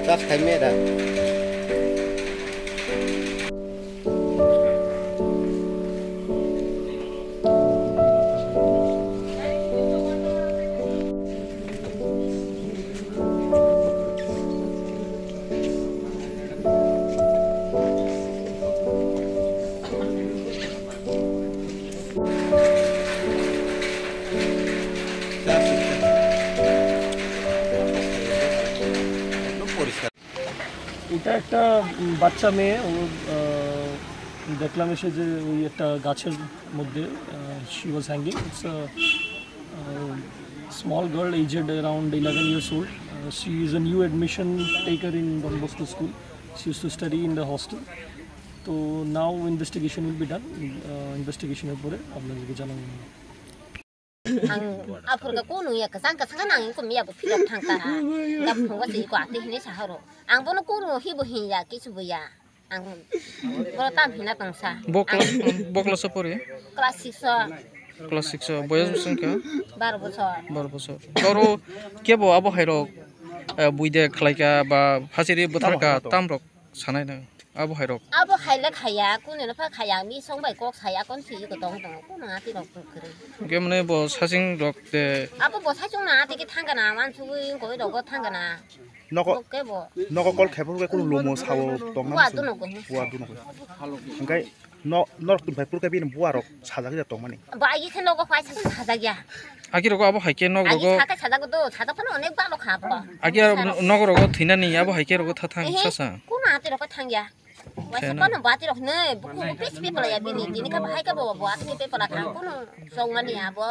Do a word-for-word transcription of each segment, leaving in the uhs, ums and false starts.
Charge khai me da. এটা একটা, উম, বাচ্চা মেয়ে, ও, আহ, দেখলাম এসে যে ওই একটা গাছের মধ্যে, আহ, she was hanging. It's a, uh, small girl aged around eleven years old. Uh, she is a new admission taker in Don Bosco School. She used to study in the hostel. তো now investigation will be done. আহ, ইনভেস্টিগেশনের পরে আপনাদেরকে জানাবো। Ang aphurka kunu ya kasang kasang nang ko miya bo philok thang ta ha. Gap phungo si ko ate hini saharo. Ang bono kunu hi bo hin ya kisu bo ya. Ang bono tam hina tong sa. Bo class, bo class o pori? Class six o. Class six o. Boyos bwswng kha? Baro bosor. Baro bosor. Toro kebo abo hairok, eh, buide khlaika ba phasiri bwtharka tamrok sanai nang. Abo hairok. Abo haile khaya, kunu no pha khaya, mi song bai kok saya kon si ko tong tong, kunu ati rok kwrwi. Hwnkhe mane bo saching rok te. Abo bo sachung na ati ki thangka na, wan sugui koi rogo thangka na. Noko, Oke bo. Noko call khai phuru kunu lomo sao tong na Bua musu. Duno ko. Bua duno ko. Hwnkhe no, norok tun phai phuru khe bini bua rok sajak ya tong mani. Ba agi khe nogo phai sa sajak ya. Agi rogo abo hai khe nok Agi rogo. Sakai sajak do, sajak phano onek balo kha bo. Agi aro nok rogo thinani abo hai khe rogo thathang Ehe, sasa. Kunu ati rok thang ya. Waisa Khena. Phano bati rok ne, buku pis pepala ya bini, tini ka bahai ka bo, bo ati ke pepala kha, kono song mani ya bo.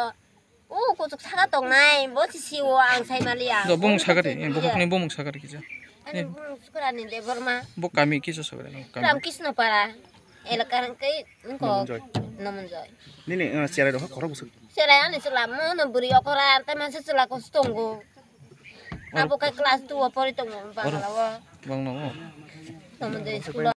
O kuchuk saka tong nai, bo si si o ang sai mali ya. Do bumung sakari, eh, bokhok ni bumung sakari kisa. Ani bumung sukura ni de Borma. Bo kami kisa sakari, no, kami. Ram Krishna Para, elaka rang kai, nko. Nomonjoy. Nomonjoy. Nini, eh, cherai rok khorok busuk. Cherai ani chwla mo no buri okora, tai manse chwla ko stongo. Abo kai class two o pori tongo, Bangla o. Bangla o. Nomonjoy school o.